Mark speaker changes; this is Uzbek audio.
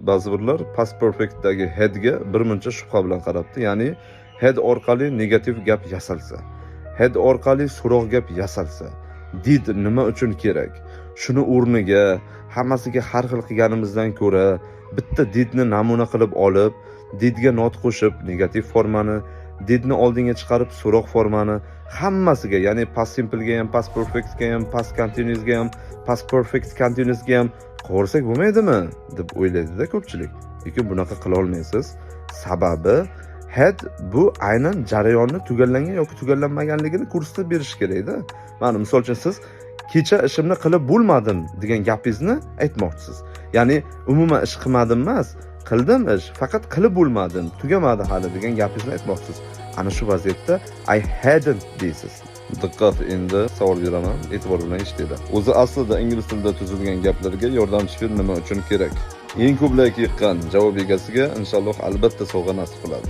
Speaker 1: Ba'zi birlar past perfectdagi hadga birmuncha shubha bilan qarabdi. Ya'ni had orqali negativ gap yasalsa, had orqali so'roq gap yasalsa, did nima uchun kerak? Shuni o'rniga hammasiga har xil qilganimizdan ko'ra bitta didni namuna qilib olib, didga not qo'shib negativ formani, didni oldinga chiqarib so'roq formani hammasiga, ya'ni past simplega ham, past perfectga ham, past continuousga ham, past perfect continuousga ham qilib bo'lmaydimi deb o'ylaydida ko'pchilik. Lekin bunaqa qila olmaysiz. Sababi had bu aynan jarayonni tugallangan yoki tugallanmaganligini ko'rsatib berishi kerakda. Mana, misol uchun, siz "Kecha ishimni qilib bo'lmadim" degan gapingizni aytmoqchisiz. Ya'ni umuman ish qilmadim emas, qildim ish, faqat qilib bo'lmadim, tugamadi hali degan gapingizni aytmoqchisiz. Ana shu vaziyatda "I hadn't" deysiz. Diqqat, endi savol beraman, e'tibor bilan eshitinglar. O'zi aslida ingliz tilida tuzilgan gaplarga yordamchi fe'l nima uchun kerak? Eng ko'p layk yiqqan javob egasiga, inshaalloh, albatta sovg'a nasib qiladi.